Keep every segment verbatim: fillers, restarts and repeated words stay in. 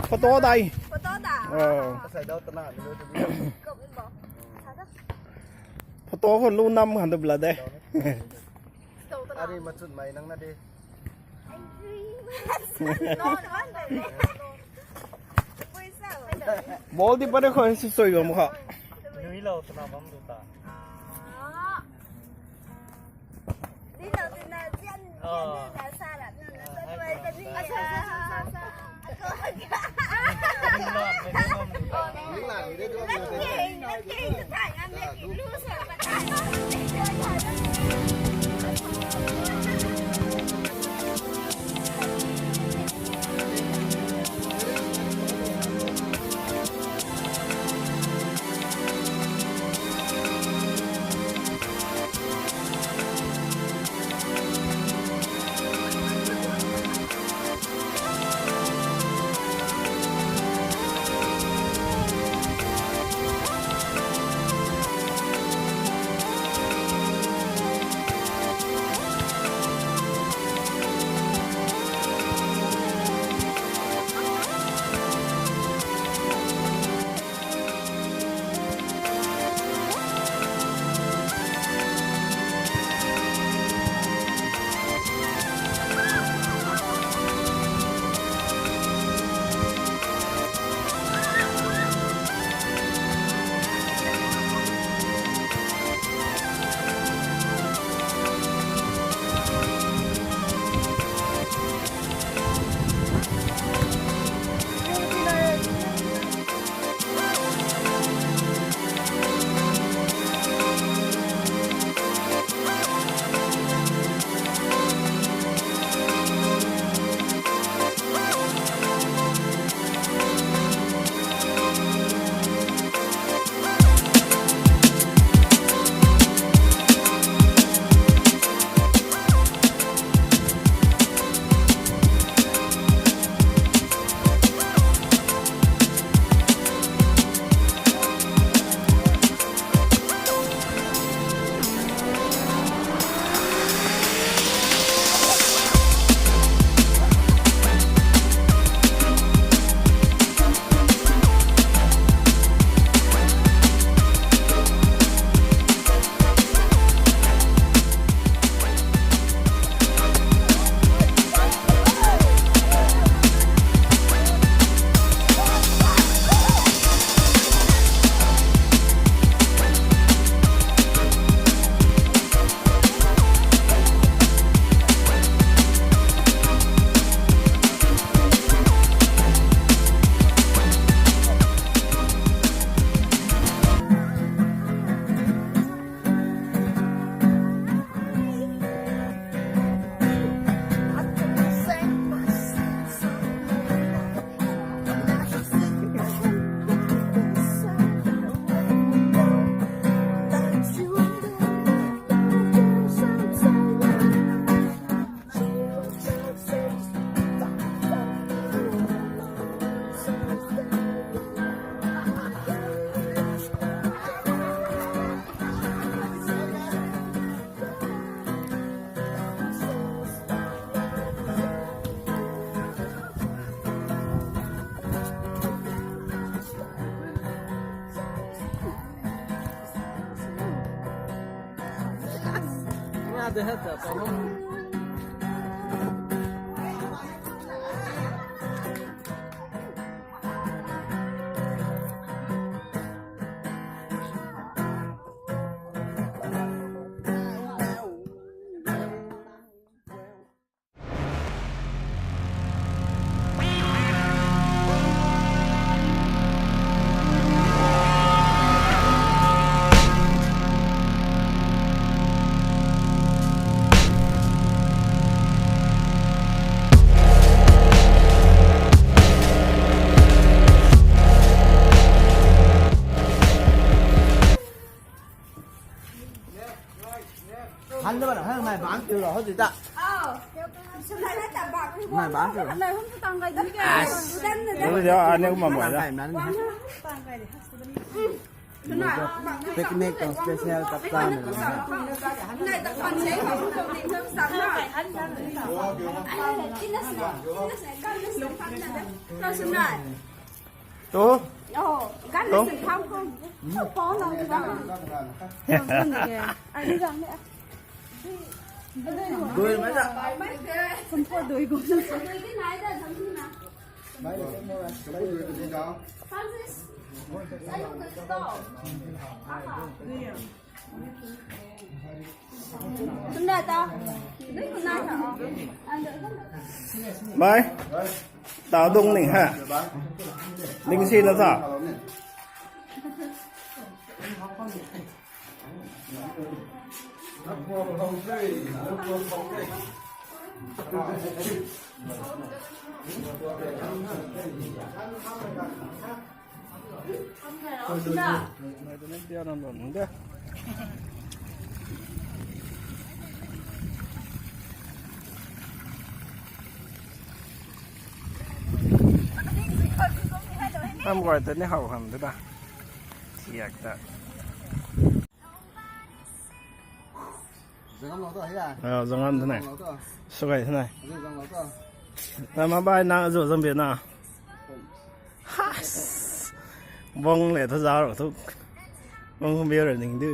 Photo dai. Photo da. Photo khou lu nam han tu bla de. Ari machun mai nang na de. Bol di pare khou si soi gam kha. Nui lo tana bam du ta. Nai ba chu. Nai hum tu tang kai dun ke. Ui, ya, ane ko mamoi da. Picnic tuang special chapchana lana. Tu? Oh, gan tu? Dui mai da. Bai, tau dung ni ha. Ling si na ta. Am guay ta ni how ham ta ta. Thiak ta. Zangam lo to, ya. Ah, zangam thunai. Zangam lo to. Sugai thunai. Zangam lo to. Tama bai na zo zang bia na. Has. Bong le tho za ro thu. Bong bia ra ning du.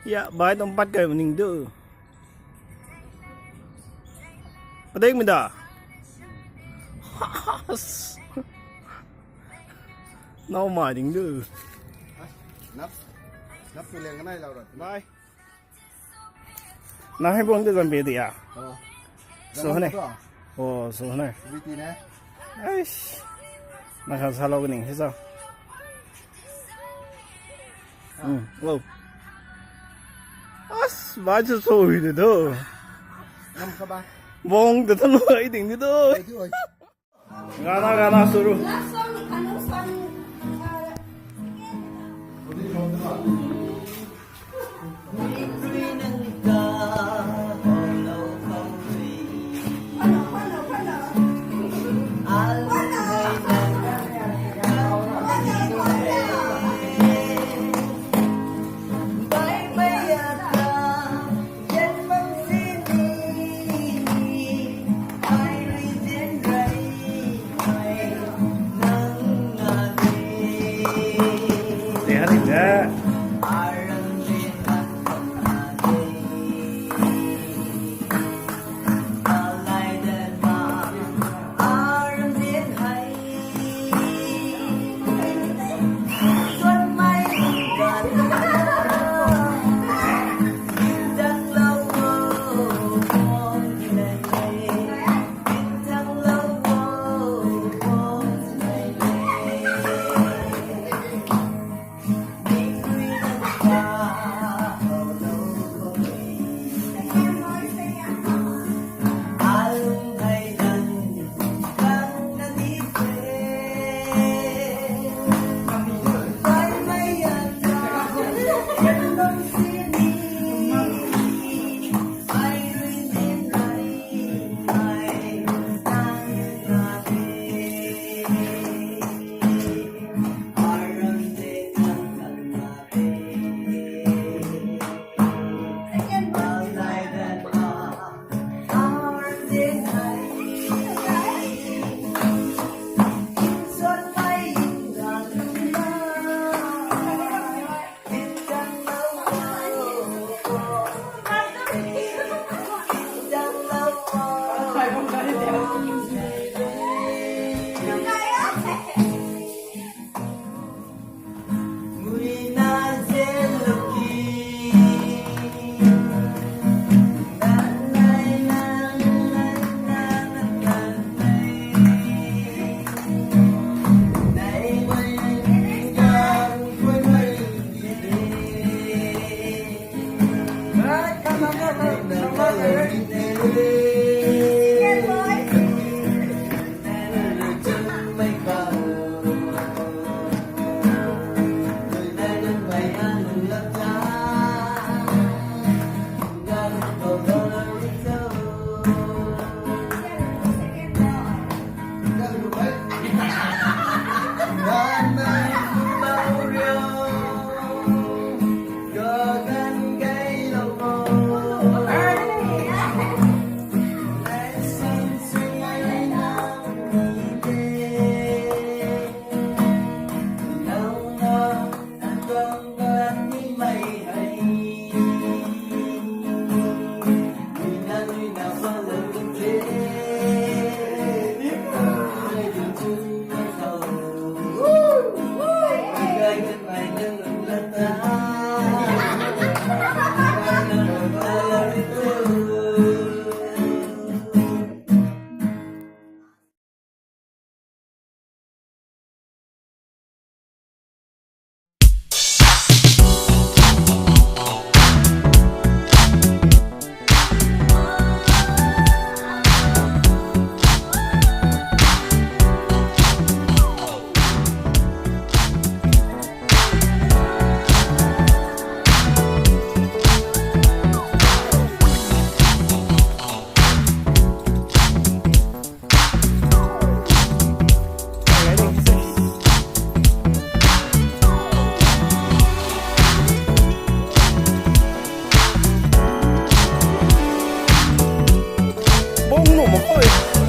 Ya, bai tum pat kai ning du. Padek mi da. Has. Nau mai ding du. Nap, nap tu leng kanai lau rat. Bye. Na hai bong de zam be dia. Oh. So ne. Oh, so ne. Biti ne. Eish. Na khan sa lo ning hi sa. Hmm. Wow. As, ba chu so hi de do. Nam ka ba. Bong de tho lo ai ding de do. Ai tu ai. गाना गाना शुरू। Bung nu mak kho.